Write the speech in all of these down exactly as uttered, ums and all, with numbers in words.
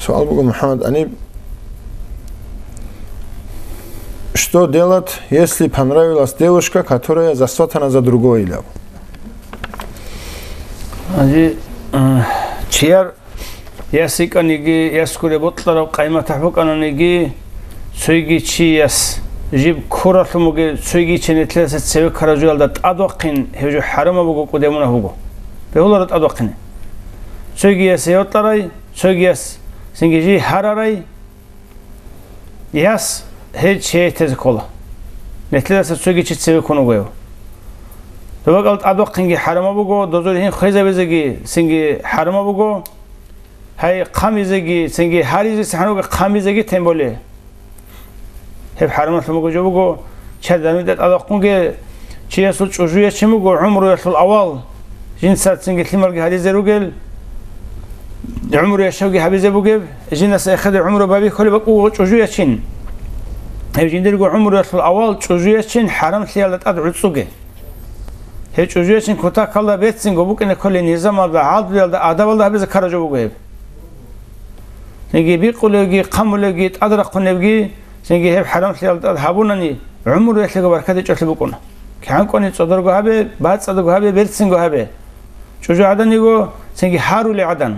Суал буго, МухӀаммад Аниб, что делать, если понравилась девушка, которая засватана за другого, илав? Гьанже, а, чияр яс йикӀаниги, яс гуре бокьараб къайматахъ букӀананиги, цойги чияс жиб ккуралъун бугеб цойги чи нилъеца цеве ккараб жоялда тӀадвахъин, гьев жо хӀарамаб буго, кӀудияб мунагь буго. Бегьуларо тӀадвахъине. Цойги яс йокьарай, цойги яс цинги жий гьарарай, яс гьей чияй тезе ккола. Нилъедаса цоги чи цеве ккун вугев. Доб бакӀалда тӀадвахъинги хӀарамаб буго, дозул гьин хвезабизеги цинги хӀарамаб буго. Гьай, хъамизеги цинги гьаризе цахӀан вуго, хъамизеги тем более. Гьеб хӀарамалъун буго жо буго, чияр данде тӀадвахъунги чиясул чӀужу ячин буго гӀумруялъул авал, жинца цинги лъималги гьаризе ругел, гӀумру яшавги гьабизе бугеб, жинаса эхеде гӀумру байбихьулеб бакӀ буго чӀужу ячин. Гьеб жиндирго гӀумруялъул авал чӀужу ячин хӀарамлъиялда тӀад гӀуцӀуге. Гьеб чӀужу ячин кутакалда берцинго букӀине кколей низамалда, гӀадлуялда, адабалда гьабизе ккараб жо буго гьеб. Цинги бикъулевги, хъамулевги, тӀадрахъуневги, цинги гьеб хӀарамлъиялда тӀад гьабунани, гӀумруялъего баркат гьечӀолъи букӀуна. КигӀан кӀвани цӀодарго гьабе, бацӀцӀадго гьабе, берцинго гьабе. ЧӀужугӀадан йиго, цинги гьарули гӀадан.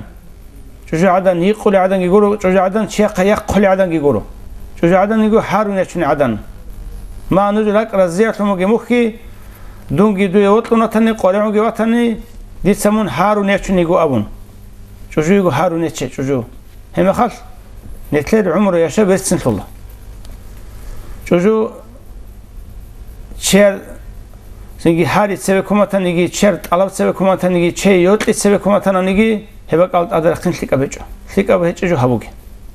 ЧӀужугӀадан йикъули гӀаданги гуро, чӀужугӀадан чияхъа яхъули гӀаданги гуро. ЧӀужугӀадан йиго гьарун ячуни гӀадан. Ма нуж ракӀ разиялъун бугеб мухьги, дунги дуе вокьун ватани, къваригӀунги ватани, дица мун гьарун ячун йиго абун. ЧӀужу йиго гьарун яче, чӀужу. Гьеб мехалъ, нилъер гӀумру яшав берцинлъула. ЧӀужу чияр цинги гьари цеве ккун батаниги, чияр тӀалаб цеве ккун батаниги, чей йокьи цеве ккун батананиги, гьеб бакӀалда тӀаде рахъин лъикӀаб гьечӀо. ЛъикӀаб гьечӀеб жо гьабуге.